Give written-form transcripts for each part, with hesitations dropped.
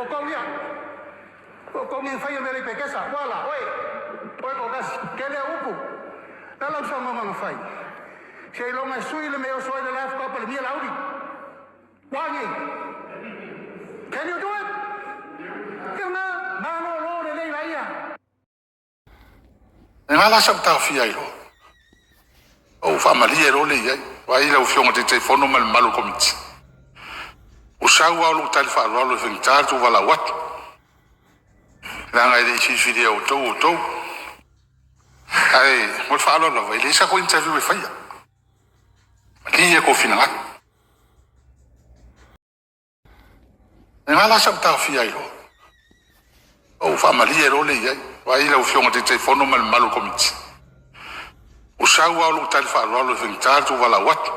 O kou ia. O kou ni fai mele pekesa. Wala, oi. Oi ko kas kele upu. La lau sa mama na fai. Se i longa sui le mea o soi le laf ka pale mia lauli. Wangi. Can you do it? Kia nga, malo lo le lei laia. E nga la sa taofia ai loa. Ou faamalie loa lea i ai. Vaai lau Afioga i le Taitaifono ma le mamalu o le Komiti. Ua sau lava lou tali faaaloalo e faigata le tou valaau atu, leaga e le i filifilia e outou outou. Ae mo le faaaloalo lava, e leai sa kou interview e faia. Malie kou finagalo. E nga la sa ou taofia ai loa. Ou faamalie loa lea i ai. Vaai lau Afioga i le Taitaifono ma le mamalu o le Komiti. Ua sau lava lou tali faaaloalo e faigata le tou valaau atu,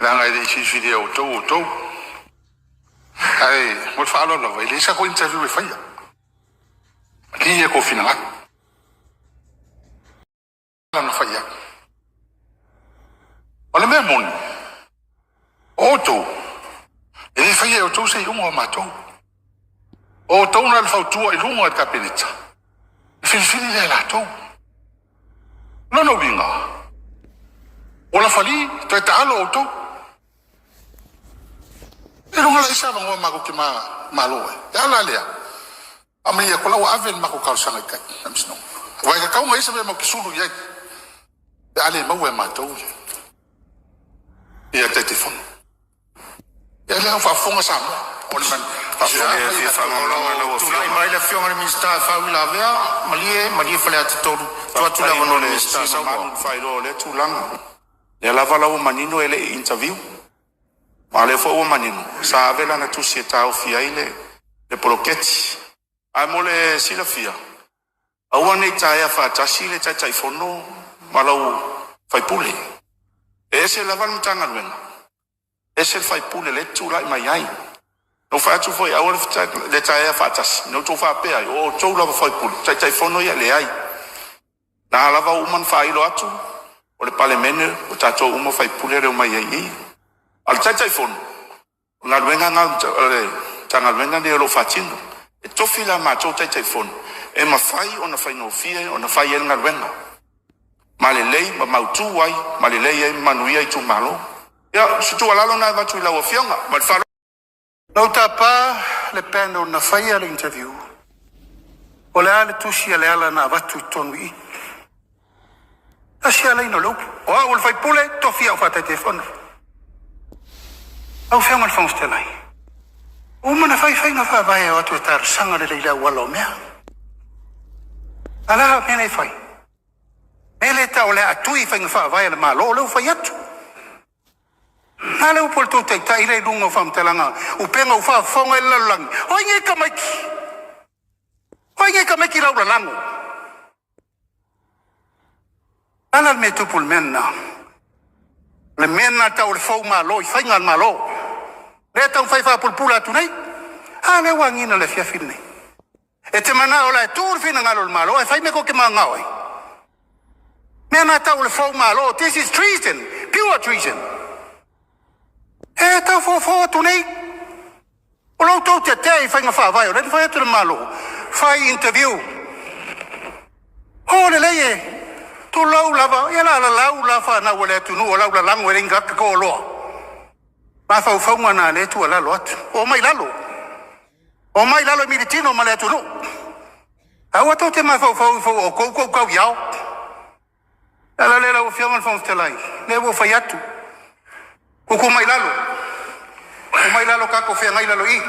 leaga e le i filifilia e outou outou. Ae mo le faaaloalo lava, e leai sa kou interview e faia. Malie kou finagalo. Lana fai atu. O le mea moni, o outou, e le faia e outou se iuga o matou. O outou na le fautua i luga o le Kapeneta, e filifili lea e latou. Lona uiga, ua lafali, toe taalo outou. E luga la isa avanoa matou te malo ai. E ala lea, Amaia ko lau ave le matou talosaga i tai faamasinoga. Aua e tatau ona i ai se mea matou te sulu i ai pe a le maua e matou ia Taitaifono. Ia lea ua faafofoga Samoa o le man faafofoga mai i latou. Tulai mai le Afioga i le Minisita e faauilavea, malie, malie Faleata 3, tuu atu le Faafetai mo avanoa i le le Minisita. sui mamalu Saunoa. na faailoa o lea tulaga. Lea lava la ua manino e le i interview. Ma o lea foi ua manino, sa ave lana tusi e taofi ai le le poloketi. Ae mo le silafia, aua ne i taea faatasi le Taitaifono ma lau faipule. E ese lava le Matagaluega, ese le faipule lea e te tulai mai ai. Na ou fai atu foi, aua le taea faatasi, na outou faapea ai, o outou lava faipule, Taitaifono ia, leai. Na lava ua uma ona faailo atu, o le Palemene o tatou uma faipule lea e omai ai i i. A o le Taitaifono, o galuega na o le Matagaluega lenei o lo o faatino. E tofi la matou Taitaifono e mafai ona faigofie ona fai ai le galuega ma lelei ma mautu ai ma lelei ai ma manuia itumalo. Ia, o se tuualalo lena e avatu i lau Afioga. Ma le faaaloalo. Na ou tapa le panel na faia le interview, o le a le tusi a Leala na avatu i totonu i i? Tasi lava laina o le upu, o au o le faipule, tofi au faa-Taitaifono. Lau Afioga i le Fofoga Fetalai, ua uma ona fai faiga faavae e o atu e talosaga lelei i le auala o mea. A o le a mea lea e fai? Mea lea e tau o le a tui faiga faavae a le Malo, lea ua fai atu. A le upu a le tou taitai lea i luga o faamatalaga upega ua faafofoga i le lalolagi, o ai nei tamaiti? O ai nei tamaiti laulalago? Ala le mea tupu le mea lena. O le mea lena tau o le fou malo i faiga a le Malo. Lea taumafai faapulapula atu nei. A lea ua agiga le afiafi lenei. E te manao la e tu le finagalo o le Malo ae fai mea tou te manao ai. Mea na tau o le fou malo. This is treason, pure treason. E tau fofo atu nei. O lo outou tetea i faiga faavae, o lea na fai atu le Malo, fai interview. O lelei e, tulou lava, ia la lalau la fanau a le atunuu o lau lalago e le ingaka ko loa. Mafaufauga na le tuualalo atu. O mai lalo. O mai lalo i militino ma le atunuu. Aua tou te mafaufau i fou o kou kou kau iao. Ala lea lau Afioga i le Fofoga Fetalai, lea ua ou fai atu. Kuku mai lalo. Kuku mai lalo tatou feagai lalo i.